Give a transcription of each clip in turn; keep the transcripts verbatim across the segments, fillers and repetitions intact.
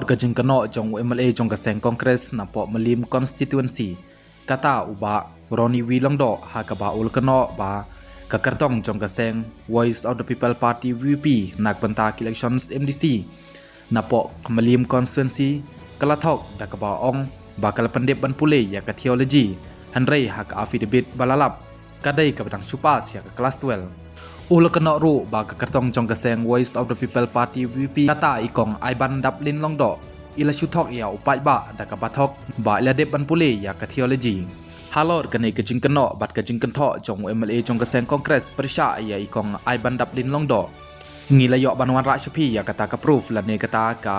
Ka jingkynnoh jong u M L A jong ka seng Congress napoh Mylliem constituency, kata u Bah Ronnie V Lyngdoh, ha kaba u la kynnoh ba ka kyrtong jong ka seng Voice of the People Party, V P, na ka bynta ka elections M D C napoh ka Mylliem constituency, ka la thok da kaba ong ba ka la pyndep ban pule ïa ka theology, hynrei ha ka affidavit ba la lap, ka dei kaba dang shu pass ïa ka class twelve. U la kynnoh ruh ba ka kyrtong jong ka seng Voice of the People Party, V P, kata i Kong Aibandaplin Lyngdoh, i la shu thok ïa u paidbah da kaba thok ba i la dep ban pule ïa ka theology. Halor kane ka jingkynnoh bad ka jingkynthoh jong u M L A jong ka seng Congress pyrshah ïa i Kong Aibandaplin Lyngdoh, ngi la ïoh ban wanrah sha phi ïa kata ka proof lane kata ka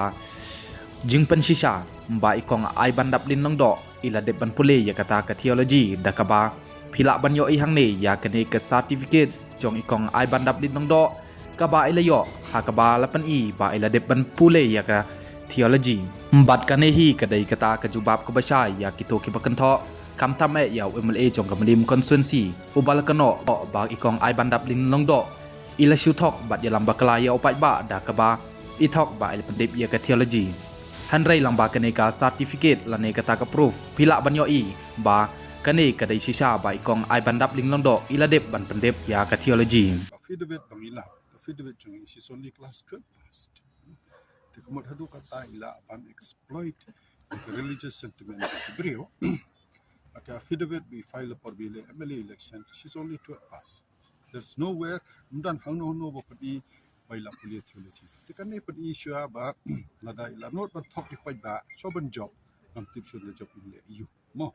jingpynshisha ba i Kong Aibandaplin Lyngdoh i la dep ban pule ïa kata ka theology, da kaba phi lah ban ïohi hangne ïa kane ka certificate jong i Kong Aibandaplin Lyngdoh, kaba i la ïoh ha kaba la pyni ba i la dep ban pule ïa ka theology. Bad kane hi ka dei kata ka jubab kaba shai ïa kito kiba kynthoh, khamtam eh ïa u M L A jong ka Mylliem constituency, uba la kynnoh ba i Kong Aibandaplin Lyngdoh i la shu thok bad ïalam bakla ïa u paidbah da kaba i thok ba i la pyndep ïa ka theology. Hynrei lyngba kane ka certificate lane kata ka proof, phi lah ban ïohi ba kane ka dei shisha ba i Kong Aibandaplin Lyngdoh i la dep ban pyndep ïa ka theology. Affidavit ba ngi lap, affidavit jong ngi, she's only class twelve passed. Te ka mut haduh katta i lah ban exploit ka religious sentiment ka briew. Ka affidavit ba i file por ba i leh M L A election, she's only twelve passed. There's nowhere, ym don hangno hangno ba pyni ba i la pule theology. Te kane pyni shuwa ba lada i la nud ban thok ïa u paidbah, shuwa ban jop, ngam tip shuwa ban jop ïa u. Mo.